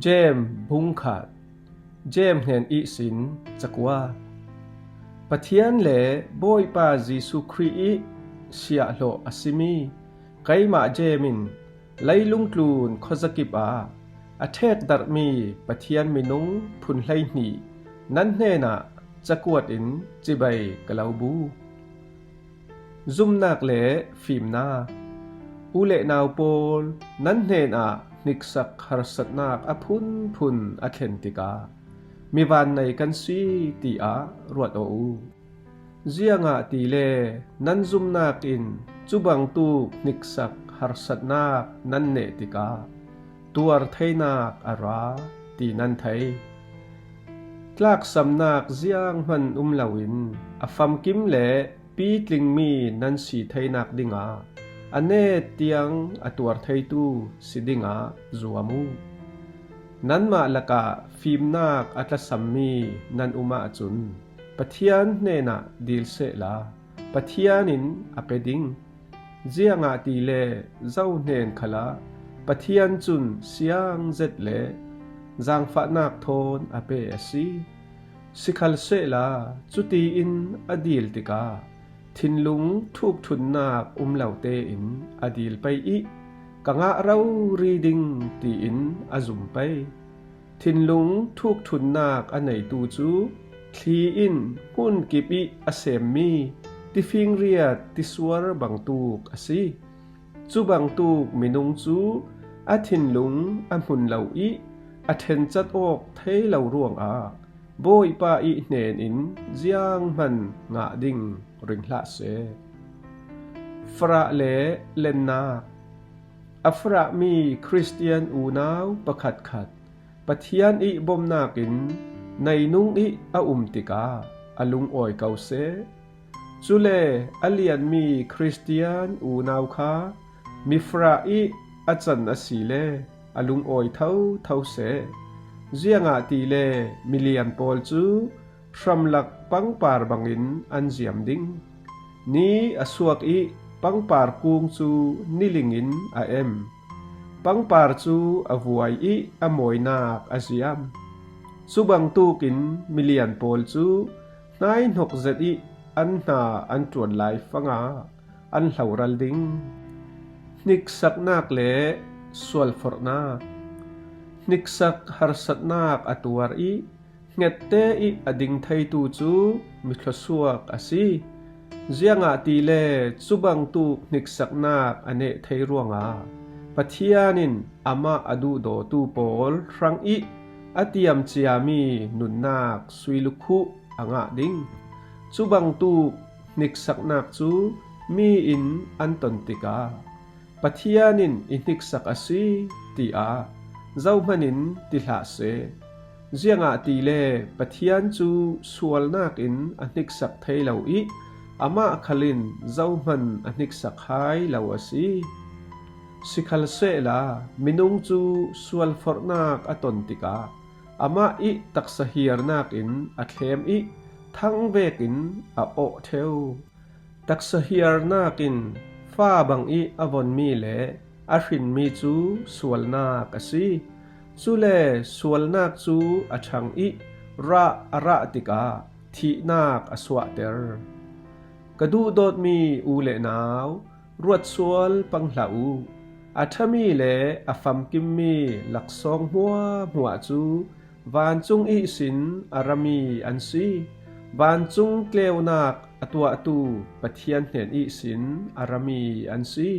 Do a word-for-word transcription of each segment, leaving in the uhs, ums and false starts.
James bung khat. James hnen ihsin cakuat. Pathian le Bawipa Jesuh Khrih ih siahhlawh a simi keimah James in leilung tlun khuazakip ah a thekdarhmi Pathian minung phun hleihnih nan hnenah cakuat in cibai ka lo bu. Zumnak le fimnak. U le nau pawl, nan hnenah hniksak harsatnak a phunphun a thlen tikah mi vannei kan si, tiah ruat aw uh. Ziangahtile nan zumnak in cubangtuk hniksak harsatnak nan neh tikah tuar theinak a ra, ti nan thei. Tlaksamnak zianghman um loin a famkim le pitlingmi nan si theinak dingah a net tiang a tuar theitu si dingah zuam uh. Nanmah lakah fimnak a tlasammi nan um ahcun Pathian hnenah dil sehla Pathian in a pe ding. Ziangahtile zo hnen khalah Pathian cun siang zet le zaangfahnak thawn a pe a si. Sikhalsehla cutiin a dil tikah thinlung thukthunnak um lo tein a dil pei ih ka ngah rori ding, tiin a zum pei. Thinlung thukthunnak a neitu cu thli in hmunkip ih a semmi tifingriat tisuar bangtuk a si. Cubangtuk minung cu a thinlung a hmun lo ih a ṭhencat awk thei lo ruangah Bawipa ih hnen in zianghman ngah ding ring hlah seh. Farah le lennak. A farahmi Khristian unau pakhatkhat Pathian ih bomnak in neinung ih a um tikah a lungawi ko seh. Cule a lianmi Khristian unau kha mifarah ih a can asile a lungawi thotho seh. Ziangahtile milian pawl cu hramlak pangpar bangin an ziam ding. Ni a suak ih pangpar kung cu niling in a em. Pangpar cu a vuai ih a mawinak a ziam. Cubangtuk in milian pawl cu hnaihnok zet ih an hna an ṭuan lai fangah an hloral ding. Hniksaknak le sualforhnak. Hniksak harsatnak a tuar ih hnget te ih a ding theitu cu mi thluasuak a si. Ziangahtile cubangtuk hniksaknak a neh thei ruangah Pathian in amah a duhdawtu pawl hrangih a tiamciami nunnak sui lukhuh a ngah ding. Cubangtuk hniksaknak cu mi in an ton tikah Pathian in i hniksak a si, tiah zohman in ti hlah seh. Ziangahtile Pathian cu sualnak in a hniksak thei lo ih amah khal in zohman a hniksak hai lo a si. Sikhalsehla minung cu sualforhnak a ton tikah amah ih taksa hiarnak in a thlem ih thang vekin a awh ṭheu. Taksa hiarnak in fa bangih a vonmi le a hrinmi cu sualnak a si. Cule sualnak cu a ṭhang ih rah a rah tikah thihnak a suahter. Ka duhdawtmi u le nau, ruatsual pang hlah uh. A ṭhami le a famkimmi laksawng hmuahhmuah cu vancung ihsin a rami an si. Vancung tleunak a tuahtu Pathian hnen ihsin a rami an si.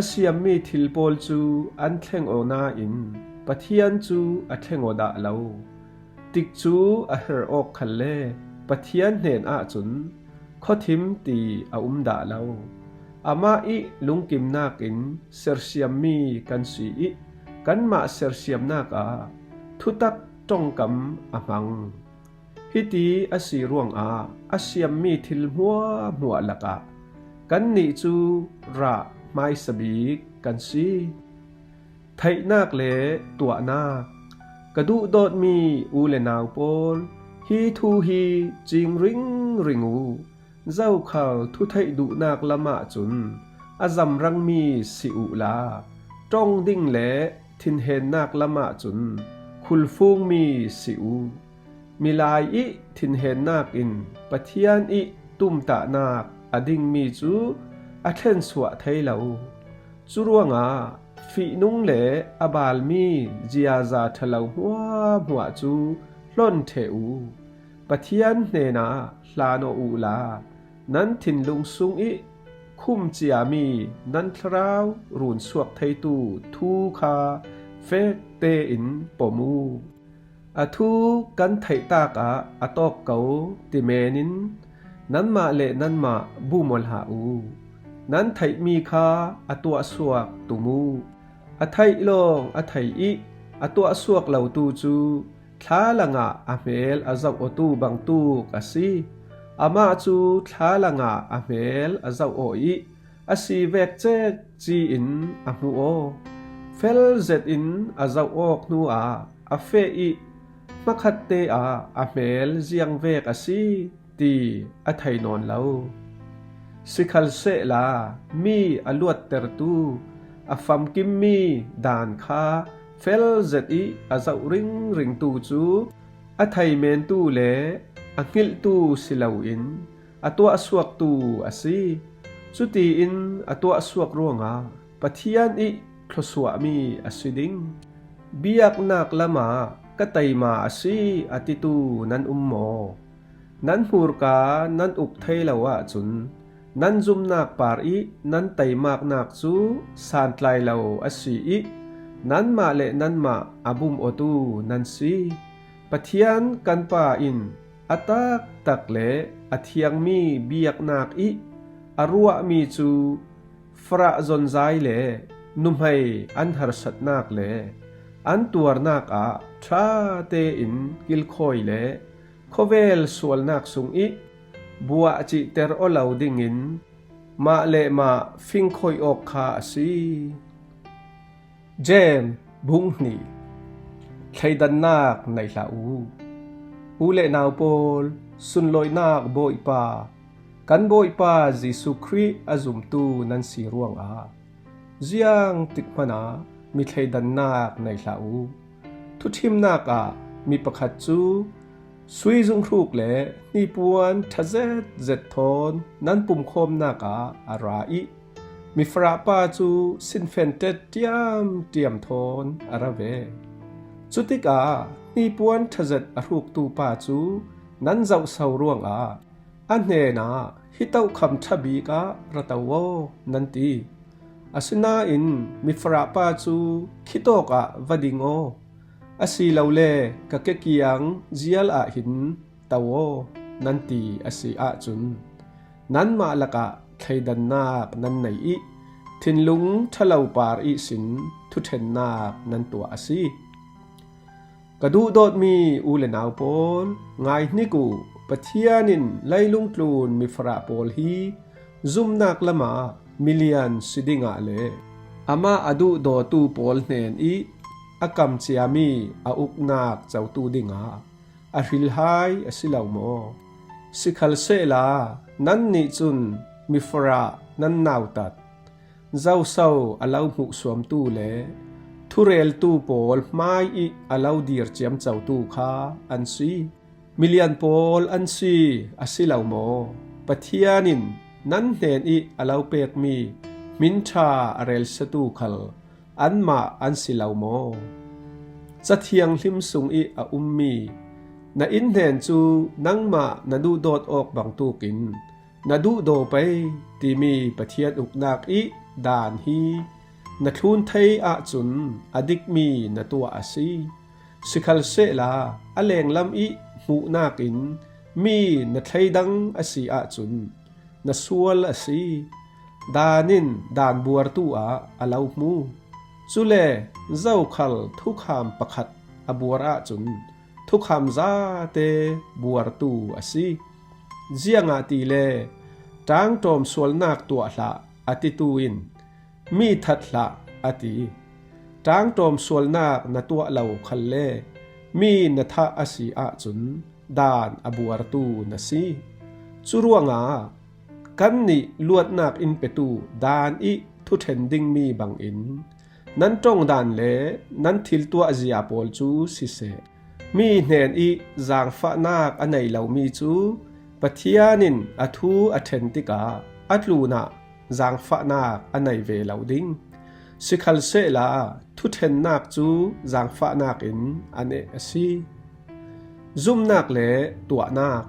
A siammi thil pawl cu an thleng aw nain Pathian cu a thleng aw dah lo. Tikcu a her awk khalle Pathian hnen ahcun khuathim ti a um dah lo. Amah ih lungkimnak in sersiammi kan si ih kanmah sersiamnak ah thutak ṭongkam a hmang. Hiti a si ruangah a siammi thil hmuahhmuah lakah kannih cu rah hmaisa bik kan si. Theihnak le tuahnak. Ka duhdawtmi u le nau pawl, hi thu hi cing ringring uh. Zokhal thutheih duhnak lam ahcun a zamrangmi si uhla, ṭong ding le thinhennak lamah cun khulfungmi si uh. Milai ih thinhennak in Pathian ih tumtahnak a dingmi cu a thlensuah thei lo. Curuangah fihnung le a balmi ziaza ṭhalo hmuahhmuah cu hlon ṭheh uh. Pathian hnenah hlan aw uhla, nan thinlung sungih khum ciami nan thlarau runsuak theitu thu kha fek tein pom uh. A thu kan theih takah a tawk ko ti menin nanmah le nanmah bum aw hlah uh. Nan theihmi kha a tuahsuak tum uh. A theih lawng a thei ih a tuahsuak lotu cu thlalangah a hmel a zoh awtu bangtuk a si. Amah cu thlalangah a hmel a zoh aw ih a si vek cek ci-in a hmuh aw. Fel zetin a zoh awk hnuah a feh ih hmakhatte ah a hmel ziang vek a si ti a thei nawn lo. Sikhalsehla mi a luattertu a famkimmi dan kha fel zet ih a zoh ringringtu cu a thei mentu le a hngilhtu si loin a tuahsuaktu a si. Cutiin a tuahsuak ruangah Pathian ih thluasuahmi a si ding. Biaknak lamah ka teima a si a titu nan um maw? Nan hmurka nan uk thei lo ahcun nan zumnak par ih nan teimaknak cu santlai lo a si ih nanmah le nanmah a bum awtu nan si. Pathian kan Pa in a taktak le a thiangmi biaknak ih a ruahmi cu farah zonzai le nuhmei an harsatnak le an tuarnak ah ṭha tein kilkhawi le khawvel sualnak sungih buah cihter aw lo dingin mah le mah fingkhawi awk kha a si. Jem bung hnih. Thleidannak nei hlah uh. U le nau pawl, sunlawinak Bawipa, kan Bawipa Jesuh Khrih a zumtu nan si ruangah ziangtik hmanah mi thleidannak nei hlah uh. Thuṭhimnak ah mi pakhat cu sui zunghruk le hnipuan ṭha zetzet thawn nan pumkhawmnak ah a ra ih mifarah pa cu sinfen ṭet ṭiamṭiam thawn a ra ve. Cutikah hnipuan ṭha zet a hruktu pa cu nan zohso ruangah a hnenah, "Hi tokham ṭha bik ah ra to aw," nan ti. Asinain mifarah pa cu, "Khitawk ah va ding aw, asilole ka kekiang zial ah hin to aw," nan ti a si ahcun nanmah lakah thleidannak nan nei ih thinlung ṭhalo par ihsin thuṭhennak nan tuah a si. Ka duhdawtmi u le nau pawl, ngaihnik uh, Pathian in leilung tlun mifarah pawl hi zumnak lamah milian si dingah le amah a duhdawtu pawl hnen ih a kam ciami a uknak cotu dingah a hrilhai a si lo maw? Sikhalsehla nannih cun mifarah nan nautat, zoso a lo hmuhsuamtu le thureltu pawl hmai ih a lo dir ciamcotu kha an si. Milian pawl an si a si lo maw? Pathian in nan hnen ih a lo pekmi hminṭha a relsiatu khal anmah an si lo maw? Ca thianghlim sungih a ummi na innhnen cu nangmah na duhdawt awk bangtukin na duhdaw pei timi Pathian uknak ih dan hi na thlun thei ahcun a dikmi na tuah a si. Sikhalsehla a lenglam ih hmuhnak in mi na thleidang a si ahcun na sual a si. Dan in dan buartu ah a lo hmu. Cule zokhal thukham pakhat a buar ahcun thukham zate buartu a si. Ziangahtile ṭangṭawm sualnak tuah hlah a titu in mi that hlah a ti. Ṭangṭawm sualnak na tuah lo khalle mi na thah a si ahcun dan a buartu na si. Curuangah kannih luatnak in petu dan ih thuṭhen dingmi bangin nan ṭongdan le nan thil tuahzia pawl cu siseh, mi hnen ih zaangfahnak a nei lomi cu Pathian in a thu a ṭhen tikah a tlunah zaangfahnak a nei ve lo ding. Sikhalsehla thuṭhennak cu zaangfahnak in a neh a si. Zumnak le tuahnak.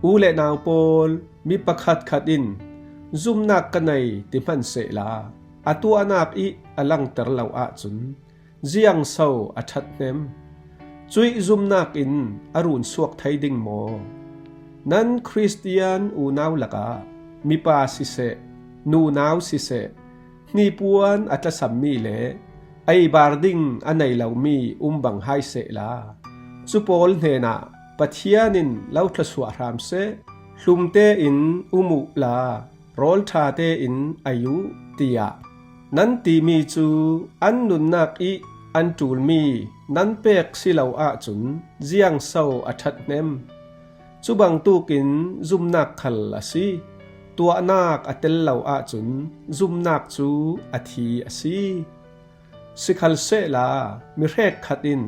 U le nau pawl, mi pakhatkhat in zumnak ka nei ti hmansehla a tuahnak ih a langter lo ahcun ziangso a ṭhathnem? Cuih zumnak in a runsuak thei ding maw? Nan Khristian unau lakah mipa siseh, nunau siseh, hnipuan a tlasammi le eibar ding a nei lomi um bang hai sehla, cu pawl hnenah Pathian in lo thluasuah hram seh, hlum tein um uhla rawl ṭha tein ei uh, tiah nan timi cu an nunnak ih an ṭulmi nan pek si lo ahcun ziangso a ṭhathnem? Cu bangtukin zumnak khal a si. Tuahnak a tel lo ahcun zumnak cu a thi a si. Sikhalsehla mi hrekkhat in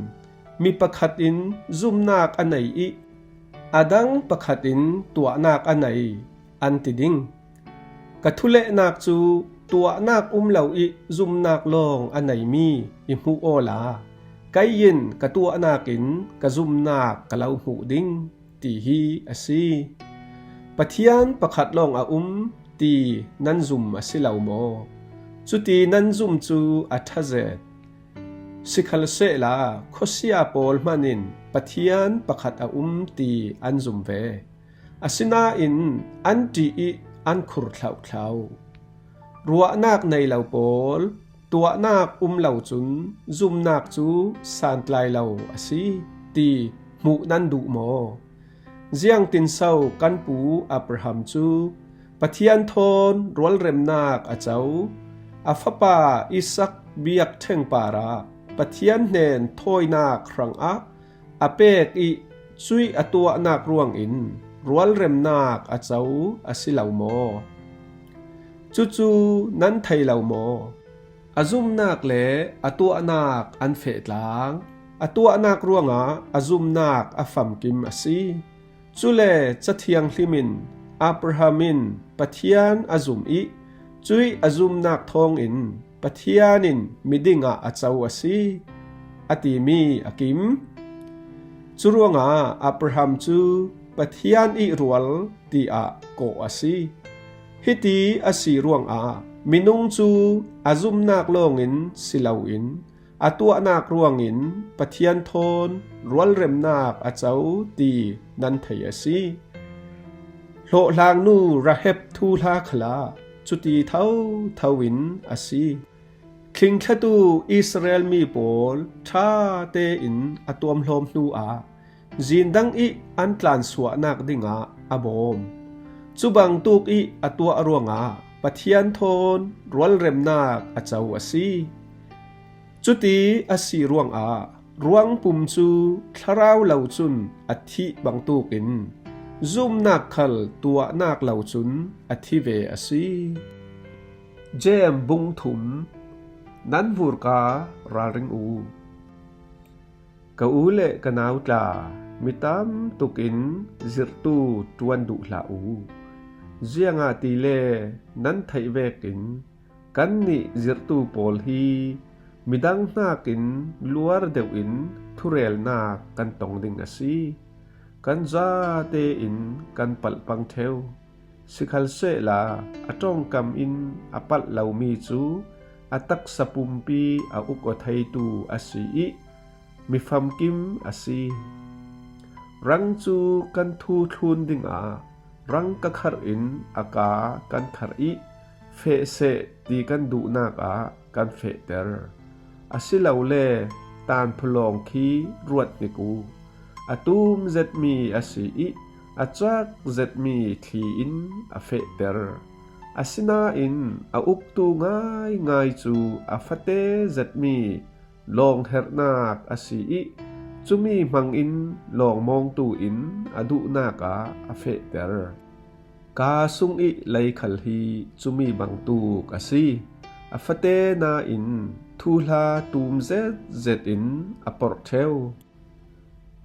mi pakhat in zumnak a nei ih a dang pakhat in tuahnak a nei, an ti ding. Ka thulehnak cu tuahnak um lo ih zumnak lawng a neimi i hmuh awla kei in ka tuahnak in ka zumnak ka lo hmuh ding, ti hi a si. Pathian pakhat lawng a um ti nan zum a si lo maw? Cuti nan zum cu a ṭha zet. Sikhalsehla khuasia pawl hmanh in Pathian pakhat a um ti an zum ve. Asinain an ṭih ih an khur thlauhthlauh. Ruahnak nei lo pawl, tuahnak um lo cun zumnak cu santlai lo a si ti hmuh nan duh maw? Ziangtinso kan pu Abraham cu Pathian thawn rualremnak a co, a fapa Isak biakṭheng parah Pathian hnen thawinak hrangah a pek ih cuih a tuahnak ruangin rualremnak a co a si lo maw? Cucu nan thei lo maw? A zumnak le a tuahnak an feh tlang. A tuahnak ruangah a zumnak a famkim a si. Cule Ca Thianghlim in Abraham in Pathian a zum ih cuih a zumnak thawngin Pathian in miding ah a co a si, a timi a kim. Cu ruangah Abraham cu Pathian ih rual tiah kawh a si. Hiti a si ruangah minung cu a zumnak lawngin si loin a tuahnak ruangin Pathian thawn rualremnak a co ti nan thei a si. Hlawhhlangnu Rahab thuhla khalah cuti thotho in a si. Thlingthlatu Israel mi pawl ṭha tein a tuamhlawm hnuah zindang ih an tlansuahnak dingah a bawm. Cu bangtuk ih a tuah ruangah Pathian thawn rualremnak a co a si. Cuti a si ruangah ruangpum cu thlarau lo cun a thih bangtukin zumnak khal tuahnak lo cun a thi ve a si. Jeim bung thum. Nan vurka ralring u. Ka u le ka nau tla, mi tam tukin zirhtu ṭuan duh hlah u. Ziangahtile nan theih vekin kannih zirhtu pawl hi midang hnakin luar deuhin thurelnak kan tong ding a si. Kan zate in kan palh pang ṭheu. Sikhalsehla a ṭongkam in a palh lomi cu a taksa pumpi a uk aw theitu a si ih mi famkim a si. Rang cu kan thu thlun dingah rang ka kharh in a ka kan kharh ih feh seh ti kan duhnak ah kan fehter. Asilole tanphulawng khi ruat hnik u. A tum zetmi a si ih a cak zetmi thli in a fehter. Asinain a uktu ngaingai cu a fate zetmi lawngherhnak a si ih cumi hmangin lawngmawngtu in a duhnak ah a fehter. Kaa sung ih lei khal hi cumi bangtuk a si. a fate nain thuhla tum zetzet in a porh ṭheu.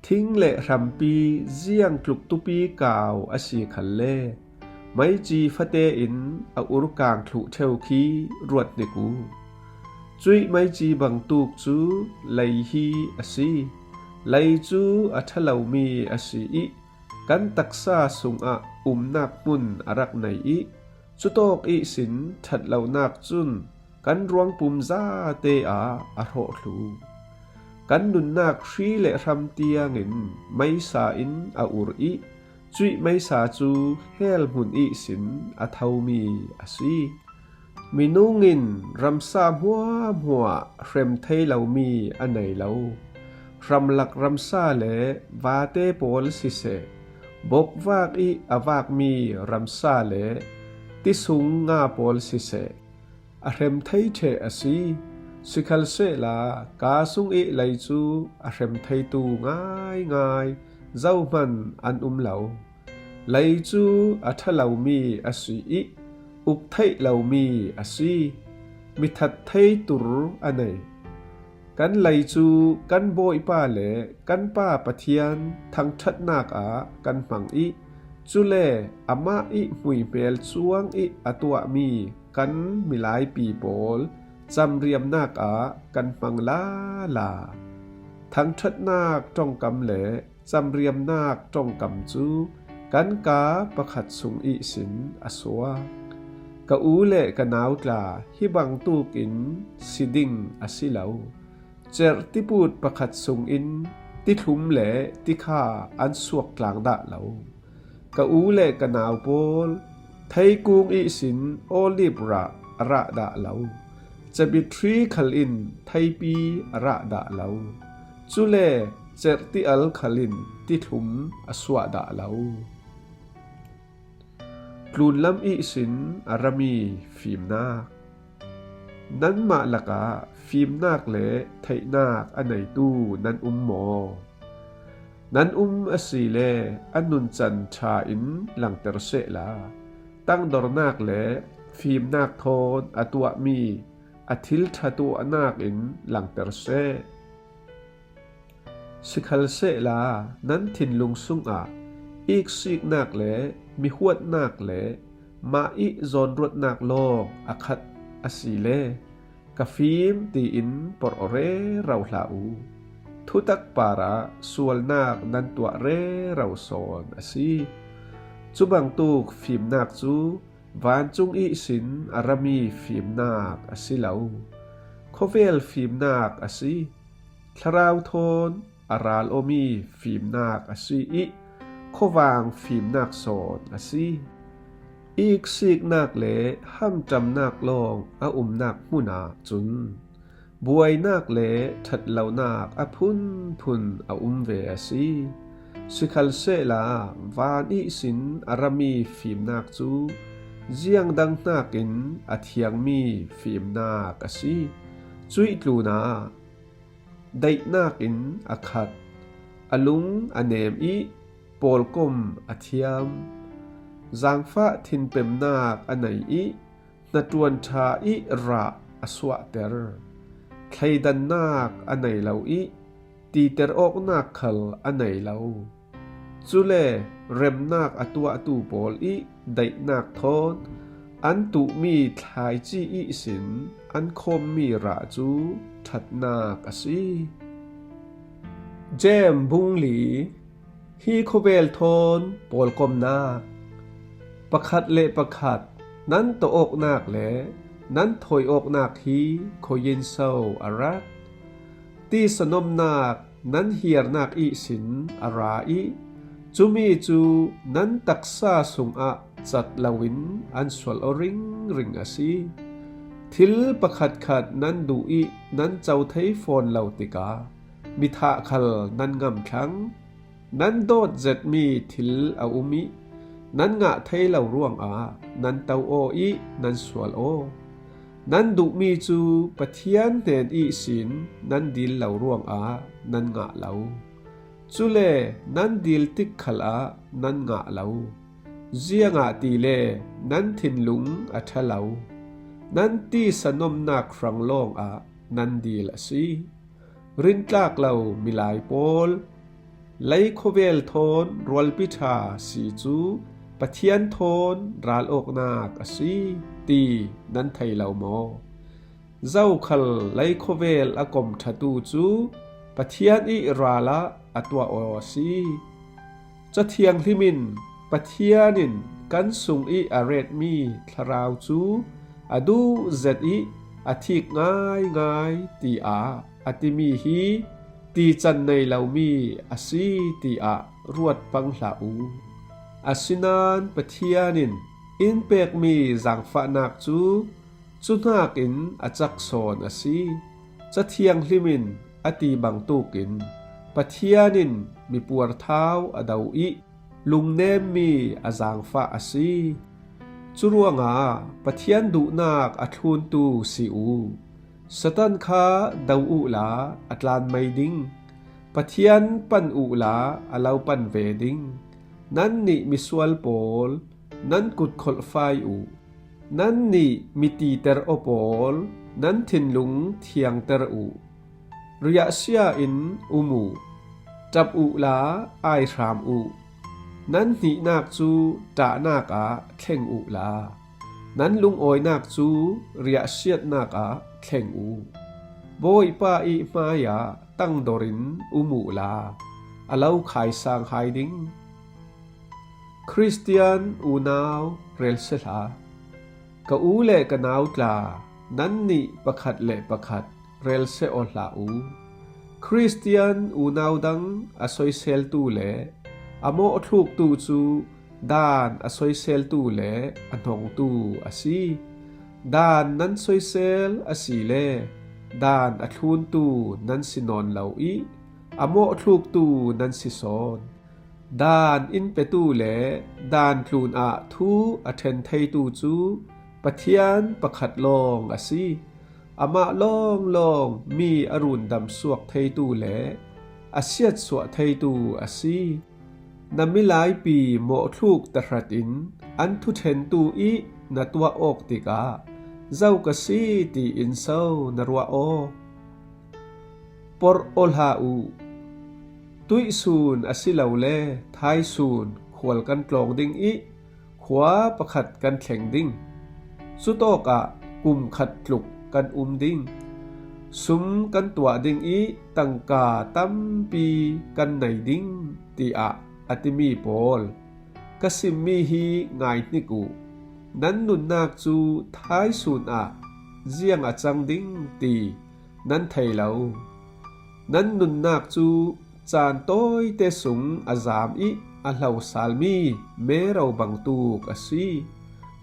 Thing le hrampi ziang tluk tupi kau a si khalle, maici fate in a ur kang thluh ṭheu khi ruat hnik u. Cuih maici bangtuk cu lei hi a si. Lei cu a ṭha lomi a si ih, kan taksa sungah umnak hmun a rak nei ih, cutawk ihsin ṭhat lonak cun kan ruangpum zate ah a hrawh thlu. Kan nunnak hri le hram tiangin meisa in a ur ih, cuih meisa cu hell hmun ihsin a thomi a si. Minung in ramsa hmuahhmuah hrem thei lomi a nei lo. Hramlak ramsa le vate pawl siseh, bokvak ih a vakmi ramsa le tisung nga pawl siseh, a hrem thei ṭheh a si. Sikhalsehla kaa sung ih lei cu a hrem theitu ngaingai zohman an um lo. Lei cu a ṭha lomi a si ih, uk theih lomi a si. Mithat thei tur a nei. Kan lei cu kan Bawipa le kan Pa Pathian thangṭhatnak ah kan hmang ih, cule amah ih hmuihmel cuang ih a tuahmi kan milaipi pawl camriamnak ah kan hmang lala. Thangṭhatnak ṭongkam le camriamnak ṭongkam cu kan kaa pakhat sung ihsin a suak. Ka u le ka nau tla hi bangtuk in si ding a si lo. Cerh tiput pakhat sungin tithlum le tikha an suak tlang dah lo. Ka u le ka nau pawl theikung ihsin olib rah a rah dah lo. Cabit hri khal in theipi a rah dah lo. Cule cerh tial khal in tithlum a suah dah lo. Tlunlam ihsin a rami fimnak. Nanmah lakah fimnak le theihnak a neitu nan um maw? Nan um asile a nuncan ṭha in langter sehla, tangdornak le fimnak thawn a tuahmi a thil ṭha tuahnak in langter seh. Sikhalsehla nan thinlung sungah iksiknak le mihuatnak le mah ih zawnruatnak lawng a khat asile, ka fim tiin porh aw rero hlah u. Thutak parah sualnak nan tuah rero sawn a si. Cubangtuk fimnak cu vancung ihsin a rami fimnak a si lo. Khuavel fimnak a si. Thlarau thawn a ral awmi fimnak a si ih, khuavang fimnak sawn a si. Iksiknak le hamṭamnak lawng a umnak hmun ahcun buainak le ṭhatlonak a phunphun a um ve a si. Sikhalsehla van ihsin a rami fimnak cu ziangdang hnakin a thiangmi fimnak a si. Cuih tlunah daihnak in a khat, a lung a nem ih pawlkom a thiam. Zaangfah thinpemnak a nei ih hnaṭuan ṭha ih rah a suahter. Thleidannak a nei lo ih titer awknak khal a nei lo. Cule remnak a tuahtu pawl ih daihnak thawn an tuhmi thlaici ihsin an khawmmi rah cu ṭhatnak a si. Jem bungli. Hi khuavel thawn pawlkomnak. Pakhat le pakhat nan tawh awknak le nan thawi awknak hi khuayin so a rat? Tisanawmnak nan hiarnak ihsin a ra ih, cumi cu nan taksa sungah cat loin an sual aw ringring a si. Thil pakhatkhat nan duh ih nan co thei fawn lo tikah mithah khal nan ngam thlang. Nan dawt zetmi thil a um ih nan ngah thei lo ruangah nan to aw ih nan sual aw. Nan duhmi cu Pathian hnen ihsin nan dil lo ruangah nan ngah lo. Cule nan dil tik khalah nan ngah lo, ziangahtile nan thinlung a ṭha lo. nan tisa nomnak hrang lawngah nan dil a si. Rintlak lo milai pawl, lei khawvel thawn rualpi ṭha si cu Pathian thawn ral awknak a si ti nan thei lo maw? Zokhal lei khawvel a kom ṭhatu cu Pathian ih ral ah a tuah aw a si. Ca Thianghlim in Pathian in kan sung ih a retmi thlarau cu a duh zet ih a thik ngaingai tiah a timi hi tican nei lomi a si tiah ruat pang hlah u. Asinain Pathian in in pekmi zaangfahnak cu cuhnakin a cak sawn a si. Ca Thianghlim in a ti bangtukin Pathian in mipuar thau a do ih lungnemmi a zaangfah a si. Curuangah Pathian duhnak a thluntu si u. Satan kha do uhla a tlan mai ding. Pathian pan uhla a lo pan ve ding. Nannih misual pawl, nan kut kholhfai uh. Nannih mititer aw pawl, nan thinlung thiangter uh. Riahsia in um uh. Ṭap uhla aihram uh. Nan hnihnak cu ṭahnak ah thleng uhla, nan lungawinak cu riahsiatnak ah thleng uh. Bawipa ih hmaiah tangdor in um uhla, a lo khaisang hai ding. Khristian unau rel si hlah. Ka u le ka nau tla, nannih pakhat le pakhat rel seh aw hlah u. Khristian unau dang a soiseltu le a mawhthluktu cu daan a soiseltu le a hnongtu a si. Daan nan soisel asile daan a thluntu nan si nawn lo ih a mawhthluktu nan si sawn. Daan in petu le daan tlunah thu a ṭhen theitu cu Pathian pakhat lawng a si. Amah lawnglawng mi a rundam suak theitu le a siatsuah theitu a si. Na milaipi mawhthluk tahratin an thuṭhentu ih na tuah awk tikah zo ka si tiin so na ruah aw? Porh aw hlah uh. Tuihsun asilole thaisun khual kan tlawng ding ih khua pakhat kan thleng ding. Cutawkah kum khat tluk kan um ding. Sum kan tuah ding ih tangka tampi kan nei ding, tiah a timi pawl, ka simmi hi ngaihnik uh. Nan nunnak cu thaisun ah ziang a cang ding ti nan thei lo. Nan nunnak cu caan tawite sung a zaam ih a hlosalmi mero bangtuk a si.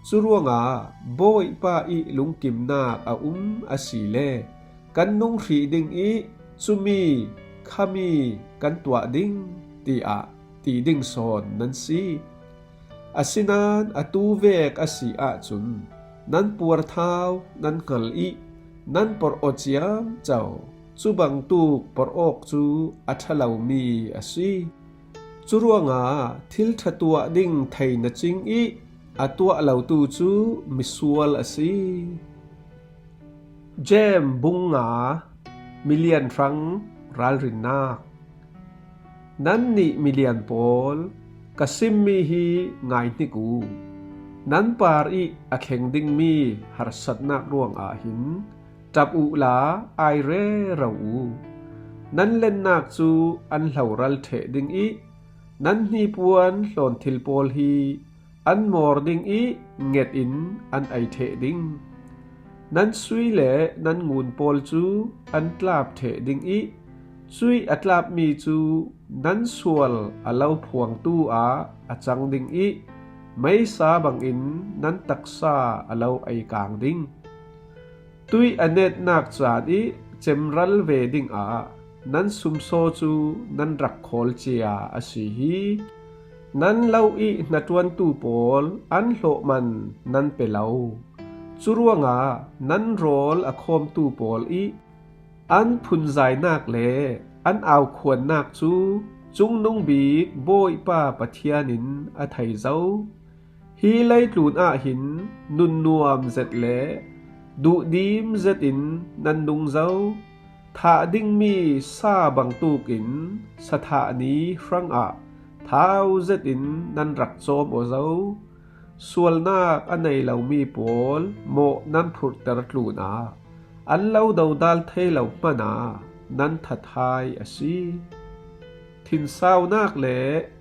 Curuangah Bawipa ih lungkimnak a um asile kan nung hrih ding ih cumi khami kan tuah ding, tiah ti ding sawn nan si. Asinain atu vek a si ahcun nan puarthau nan hngal ih nan porh aw ciamco. Cu bangtuk porh awk cu a ṭha lomi a si. Curuangah thil ṭha tuah ding thei na cing ih a tuah lotu cu misual a si. Jem bung nga, milian hrang ralrinnak. Nannih milian pawl, ka simmi hi ngaihnik uh. Nan par ih a thleng dingmi harsatnak ruangah hin ṭap uhla ai rero uh. Nan lennak cu an hloral ṭheh ding ih nan hnipuan hlawnthil pawl hi an mawr ding ih nget in an ei ṭheh ding. Nan sui le nan ngun pawl cu an tlap ṭheh ding ih cuih a tlapmi cu nan sual a lo phuangtu ah a cang ding ih meisa bangin nan taksa a lo ei kang ding. Tuih a netnak caan ih cemral ve dingah nan sumsaw cu nan rak khawl cia a si hi. Nan lo ih hnaṭuantu pawl an hlawhman nan pe lo. Curuangah nan rawl a khawmtu pawl ih an phunzainak le an aukhuannak cu Cungnung Bik Bawipa Pathian in a thei zo. Hi leitlun ah hin nunnuam zet le Duhdim zetin nan nung zo. Thah dingmi sa bangtukin sathah ni hrangah thau zetin nan rak cawm aw zo. Sualnak a nei lomi pawl mawh nan phurhter tlunah an lo dodal thei lo hmanah nan thathai a si. Thinsaunak le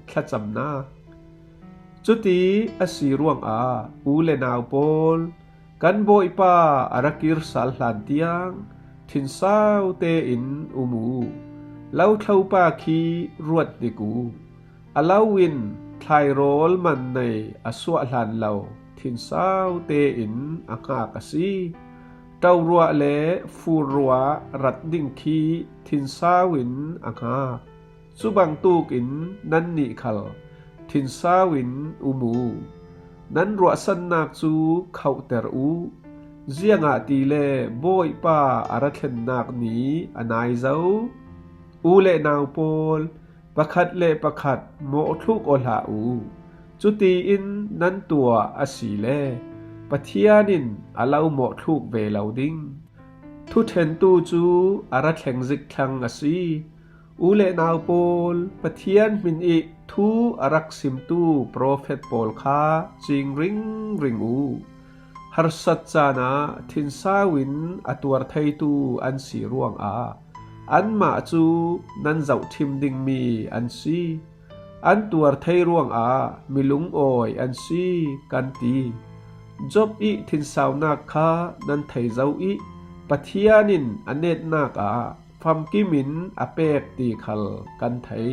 thlacamnak. Cuti a si ruangah u le nau pawl, kan Bawipa a ra kir sal hlan tiang thinsau tein um u. Lo thlopa khi ruat hnik u. A lo in thlairawl man nei a suah hlan lo thinsau tein a hngak a si. Ṭoruah le furruah rat ding khi thinsau in a hngak. Cu bangtukin nannih khal thinsau in um u. Nan ruahsannak cu khauhter u. Ziangahtile Bawipa a ra thlennak ni a nai zo. U le nau pawl, pakhat le pakhat mawhthluk aw hlah u. Cutiin nan tuah a si le Pathian in a lo mawhthluk ve lo ding. Thuṭhentu cu a ra thleng zik thlang a si. U le nau pawl, Pathian hmin ih thu a rak simtu profet pawl kha cing ringring u. Harsat caan ah thinsau in a tuar theitu an si ruangah anmah cu nan zohṭhim dingmi an si. An tuar thei ruangah mi lungawi an si, kan ti. Job ih thinsaunak kha nan thei zo ih Pathian in a netnak ah famkim in a pek ti khal kan thei.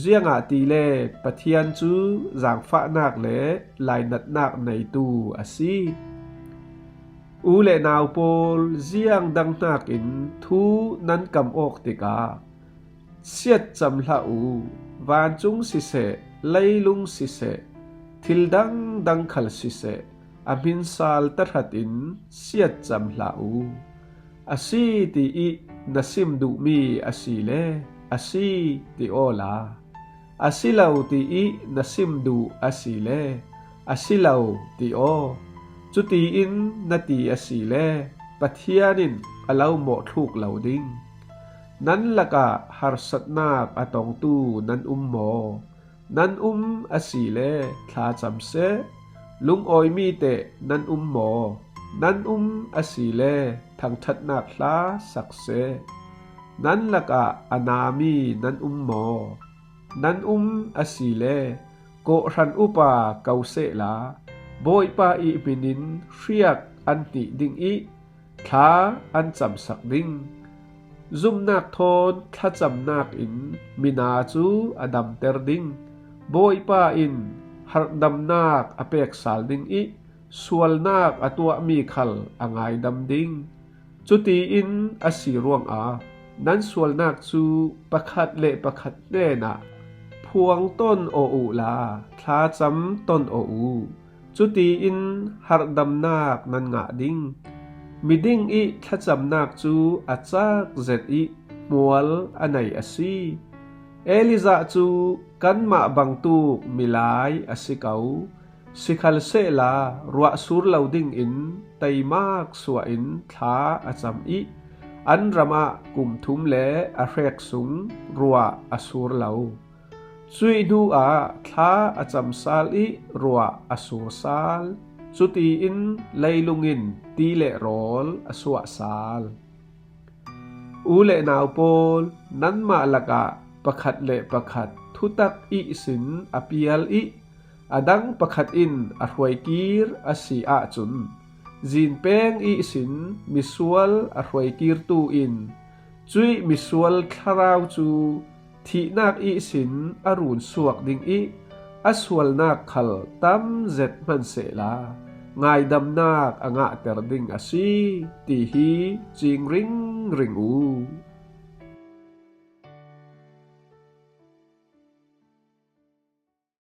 Ziangahtile Pathian cu zaangfahnak le lainatnak neitu a si. U le nau pawl, ziang dang hnakin thu nan kam awk tikah siatcam hlah u. Vancung siseh, leilung siseh, thil dangdang khal siseh, a hmin sal tahratin siatcam hlah u. A si ti ih na sim duhmi a si le a si ti awla, a si lo ti ih na sim duh a si le a si lo ti aw. Cutiin na ti a si le Pathian in a lo mawhthluk lo ding. Nan lakah harsatnak a tongtu nan um maw? Nan um a si le thlacam seh. Lungawimi teh nan um maw? Nan um a si le thangṭhatnak hla sak seh. Nan lakah a nami nan um maw? Nan um a si le kawhhran upa ko sehla Bawipa ih hminin hriak an hnih ding ih thla an camsak ding. Zumhnak thawn thlacamnak in mina cu a damter ding. Bawipa in harhdamnak a pek sal ding ih sualnak a tuahmi khal a ngaidam ding. Cutiin a si ruangah nan sualnak cu pakhat le pakhat hnenah phuang ton aw uhla thlacam ton aw uh. Cutiin harhdamnak nan ngah ding. Miding ih thlacamnak cu a cak zet ih hmual a nei a si. Elijah cu kanmah bangtuk milai a si ko. Sikhalsehla ruah sur lo dingin teimak suah in thla a cam ih an ram ah kum thum le a hrek sung ruah a sur lo. Cuih hnu ah thla a cam sal ih ruah a sur sal. Cutiin leilung in ti le rawl a suah sal. U le nau pawl, nanmah lakah pakhat le pakhat thutak ihsin a pial ih a dang pakhat in a hruaikir a si ahcun, zinpeng ihsin misual a hruaikirtu in cuih misual thlarau cu thihnak ihsin a runsuak ding ih a sualnak khal tam zet hmansehla ngaidamnak a ngahter ding a si, ti hi cing ringring u.